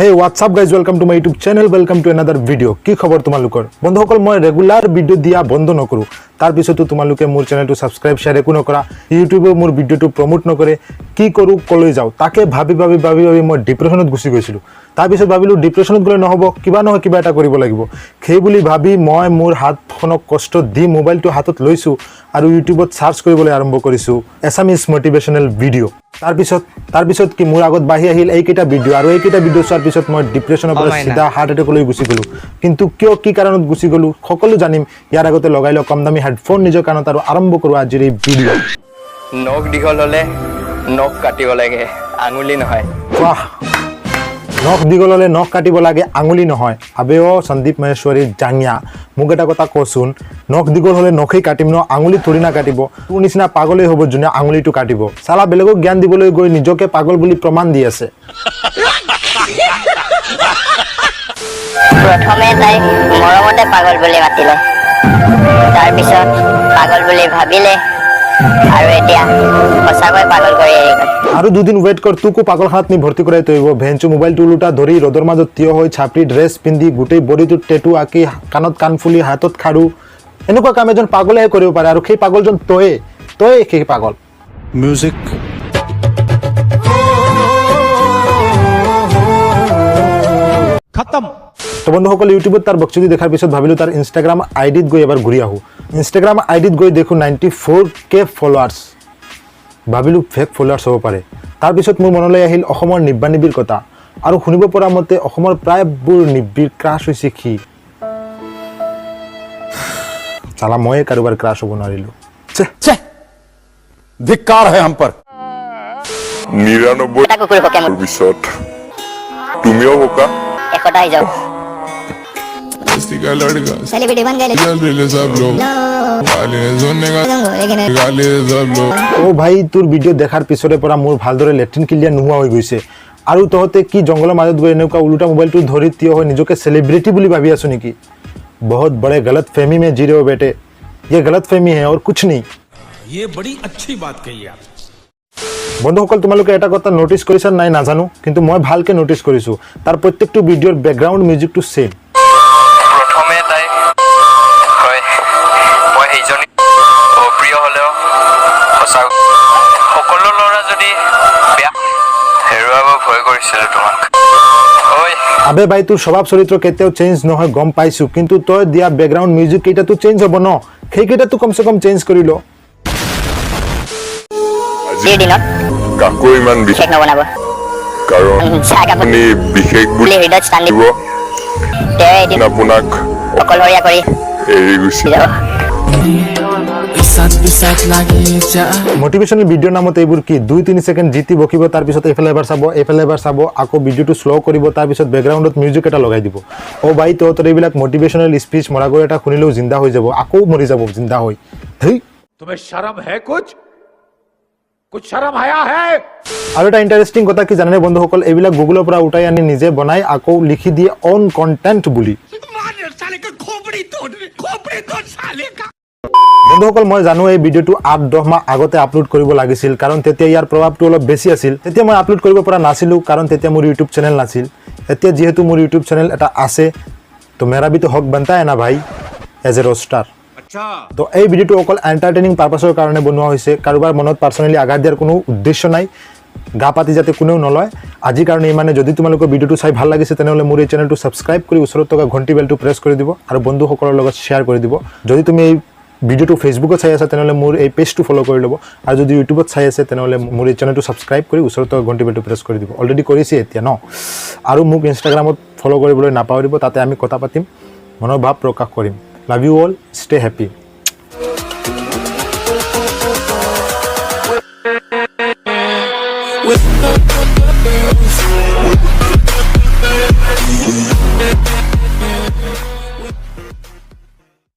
Hey, what's up guys? Welcome to my YouTube channel. Welcome to another video. কি খবৰ তোমালোকৰ বন্ধুসকল? মই ৰেগুলাৰ ভিডিঅ' দিয়া বন্ধ নকৰোঁ, তাৰপিছতো তোমালোকে মোৰ চেনেলটো ছাবস্ক্ৰাইব, শ্বেয়াৰ একো নকৰা। ইউটিউবে মোৰ ভিডিঅ'টো প্ৰমোট নকৰে। কি কৰোঁ, ক'লৈ যাওঁ, তাকে ভাবি ভাবি ভাবি ভাবি মই ডিপ্ৰেশ্যনত গুচি গৈছিলোঁ। তাৰপিছত ভাবিলোঁ, ডিপ্ৰেশ্যনত গ'লে নহ'ব, কিবা নহয় কিবা এটা কৰিব লাগিব। সেই বুলি ভাবি মই মোৰ হাতখনক কষ্ট দি মোবাইলটো হাতত লৈছোঁ আৰু ইউটিউবত চাৰ্চ কৰিবলৈ আৰম্ভ কৰিছোঁ এছামিজ মটিভেশ্যনেল ভিডিঅ'। তাৰপিছত কি, মোৰ আগত বাঢ়ি আহিল এইকেইটা ভিডিঅ' আৰু এইকেইটা ভিডিঅ' চোৱাৰ পিছত মই ডিপ্ৰেশ্যনৰ পৰা অ, মাইনা। চিধা হাৰ্ট এটেকলৈ গুচি গ'লোঁ। কিন্তু কিয়, কি কাৰণত গুচি গ'লোঁ, সকলো জানিম। ইয়াৰ আগতে লগাই লওঁ কম দামী হেডফোন নিজৰ কাণত আৰু আৰম্ভ কৰোঁ আজিৰ এই ভিডিঅ'। নখ দীঘল হ'লে নখ কাটিব লাগে, আঙুলি নহয়। বাহ! নখ দীঘল হ'লে নখ কাটিব লাগে, আঙুলি নহয়। আবে অ' সন্দীপ মহেশ্বৰীৰ জাঙিয়া, মোক এটা কথা কচোন, নখ দীঘল হ'লে নখেই কাটিম ন, আঙুলি থৰি না কাটিব? তোৰ নিচিনা পাগলেই হ'ব যোনে আঙুলিটো কাটিব। চালা বেলেগক জ্ঞান দিবলৈ গৈ নিজকে পাগল বুলি প্ৰমাণ দি আছে। প্ৰথমে তাই মৰমতে পাগল বুলি মাতিলে, তাৰপিছত পাগল বুলি ভাবিলে আৰু এতিয়া সঁচাকৈ পাগল কৰি এৰি গ'ল। আৰু দুদিন ৱেইট কৰ, তোকো পাগলখানাত নি ভৰ্তি কৰাই থৈ আহিব। ভেঞ্চু, মোবাইলটো ওলোটা ধৰি ৰ'দৰ মাজত থিয় হৈ, চাপৰি ড্ৰেছ পিন্ধি, গোটেই বডিটোত টেটু আঁকি, কাণত কাণফুলি, হাতত খাৰু, এনেকুৱা কাম এজন পাগলেহে কৰিব পাৰে আৰু সেই পাগলজন তয়ে, তয়ে সেই পাগল। Music. खत्म। তো বন্ধুসকল, ইউটিউবত তাৰ বকচুদি দেখাৰ পিছত ভাবিলোঁ তাৰ ইনষ্টাগ্ৰাম আই ডিত গৈ এবাৰ ঘূৰি আহোঁ। ইনষ্টাগ্ৰাম আই ডিত গৈ দেখোঁ 94K followers. ভাবিলোঁ ফেক ফলোৱাৰ্ছ হ'ব পাৰে। তাৰপিছত মোৰ মনলৈ আহিল অসমৰ নিব্বা নিবিৰ কথা আৰু শুনিব পৰা মতে অসমৰ প্ৰায়বোৰ নিব্বিৰ ক্ৰাছ হৈছে সি। চালা, ময়ে কাৰোবাৰ ক্ৰাছ হ'ব নোৱাৰিলোঁ। ছে। धिक्कार है हम पर। 99 এটা কুকুৰ ভকে মোৰ। পিছত তুমিও বোকা। 100টা হৈ যাওক। बस्ती का लड़का চেলিব্ৰিটি बन गए। चल रहे सब लोग, गाली सुनने का गाली सब लोग। অ' ভাই, তোৰ ভিডিঅ' দেখাৰ পিছৰে পৰা মোৰ ভালদৰে লেট্ৰিন ক্লিয়াৰ নোহোৱা হৈ গৈছে। আৰু তহঁতে কি জংঘলৰ মাজত গৈ এনেকুৱা ওলোটা মোবাইলটো ধৰি থিয় হৈ নিজকে চেলিব্ৰিটি বুলি ভাবি আছো নেকি? बहुत बड़े गलत फहमी में जी रहे हो बेटे। ये गलत फहमी है और कुछ नहीं। ये बड़ी अच्छी बात कही आप। বন্ধুসকল, তোমালোকে এটা কথা ন'টিছ কৰিছা নাই নাজানো, কিন্তু মই ভালকৈ ন'টিছ কৰিছোঁ, তাৰ প্ৰত্যেকটো ভিডিঅ'ৰ বেকগ্ৰাউণ্ড মিউজিকটো ছেম। প্ৰথমে তাই হয় মই সেইজনী অপ্ৰিয় হ'লেও সঁচা। সকলো ল'ৰা যদি বেয়া, হেৰুৱাব ভয় কৰিছিলো তোমাক ঐ। আবে ভাই, তোৰ স্বভাৱ চৰিত্ৰ কেতিয়াও চেঞ্জ নহয়, গম পাইছোঁ, কিন্তু তই দিয়া বেকগ্ৰাউণ্ড মিউজিক কেইটাতো চেঞ্জ হ'ব ন? সেইকেইটাতো কমচে কম চেঞ্জ কৰি ল। আজিৰ দিনত কাকো ইমান বিশেষ নবনাব, কাৰণ যাক আপুনি আপুনি বিশেষ বুলি হৃদয়ত স্থান দিব, দিব তেওঁ এদিন আপোনাক অকলশৰীয়া কৰি এৰি গুচি যাব। মটিভেশ্যনেল ভিডিঅ'ৰ নামত এইবোৰ কি? 2-3 ছেকেণ্ড জিতি বকিব, তাৰপিছত এইফালে এবাৰ চাব, এইফালে এবাৰ চাব, আকৌ ভিডিঅ'টো শ্ল' কৰিব, তাৰপিছত বেকগ্ৰাউণ্ডত মিউজিক এটা লগাই দিব। অ' ভাই, তহঁতৰ এইবিলাক মটিভেশ্যনেল স্পীচ মৰাগৈ এটা শুনিলেও জিন্দা হৈ যাব, আকৌ মৰি যাব জিন্দা হৈ। ধেই। तुम्हें शर्म है कुछ? कुछ शर्म आया है? আৰু এটা ইণ্টাৰেষ্টিং কথা কি জানেনে বন্ধুসকল? এইবিলাক গুগলৰ পৰা উঠাই আনি নিজে বনাই আকৌ লিখি দিয়ে অন কণ্টেণ্ট বুলি। বন্ধুসকল, মই জানো এই ভিডিঅ'টো 8-10 মাহ আগতে আপলোড কৰিব লাগিছিল, কাৰণ তেতিয়া ইয়াৰ প্ৰভাৱটো অলপ বেছি আছিল। তেতিয়া মই আপলোড কৰিব পৰা নাছিলোঁ, কাৰণ তেতিয়া মোৰ ইউটিউব চেনেল নাছিল। এতিয়া যিহেতু মোৰ ইউটিউব চেনেল এটা আছে, তো मेरा भी तो हक बनता है ना भाई, এজ এ ৰষ্টাৰ। তো এই ভিডিঅ'টো অকল এণ্টাৰটেইনিং পাৰ্পাছৰ কাৰণে বনোৱা হৈছে। কাৰোবাৰ মনত পাৰ্চনেলি আঘাত দিয়াৰ কোনো উদ্দেশ্য নাই। গা পাতি যাতে কোনেও নলয়। আজিৰ কাৰণে ইমানে। যদি তোমালোকৰ ভিডিঅ'টো চাই ভাল লাগিছে, তেনেহ'লে মোৰ এই চেনেলটো ছাবস্ক্ৰাইব কৰি ওচৰত থকা ঘণ্টি বেলটো প্ৰেছ কৰি দিব আৰু বন্ধুসকলৰ লগত শ্বেয়াৰ কৰি দিব। যদি তুমি এই ভিডিঅ'টো ফেচবুকত চাই আছা, তেনেহ'লে মোৰ এই পেজটো ফ'ল' কৰি ল'ব আৰু যদি ইউটিউবত চাই আছে, তেনেহ'লে মোৰ এই চেনেলটো ছাবস্ক্ৰাইব কৰি ওচৰত থকা ঘণ্টি বেলটো প্ৰেছ কৰি দিব। অলৰেডি কৰিছে এতিয়া ন? আৰু মোক ইনষ্টাগ্ৰামত ফ'ল' কৰিবলৈ নাপাহৰিব। তাতে আমি কথা পাতিম, মনৰ ভাৱ প্ৰকাশ কৰিম। Love you all, stay happy. With